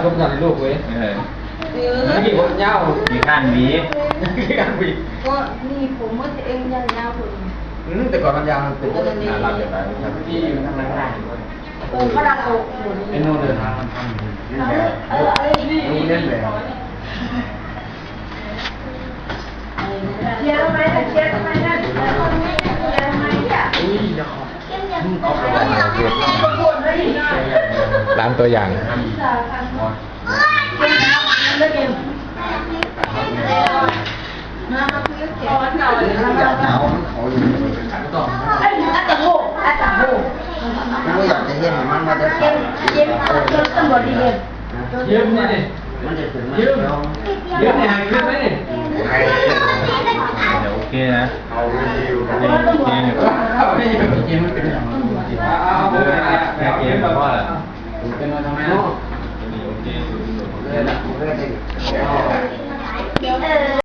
ຄົນຈະໃຫ້ລູກເວີຍ ເອີ ເອີ ມັນມີຜົມຍາວ ມີກ້ານຫວີ ມີກ້ານຫວີ ກໍມີຜົມໝົດ ເອງຍາວໆ ພຸ້ນ ອືມ ແຕ່ກ່ອນມັນຍາວ ມັນເປັນ ອັນນັ້ນນີ້ ໜ້າລັກ ເປັນໄປ ມັນທຳທີ່ ມັນທຳງານ ເອີ ເຂົາດັດອອກ ເປັນໂນເດີນທາງ ມັນທຳ ເອີ ເອີ ເອີ ເອີ ເອີ ເອີ ລ້າງຕົວຢ່າງ ບໍ່ຢາກຈະເຮັດໃຫ້ມັນມາແຕ່ເຊົ້າ ເຢັນນີ້ ມັນຈະເປັນ ເຢັນນີ້ໃຫ້ຂຶ້ນໄດ້ນີ້ ໂອເຄນະ ໂອເຄ ໂອເຄ ມັນເປັນຫຍັງ ເອີ ແຄ່ເກມກໍພໍລະ ໂອເຄ ໂອເຄ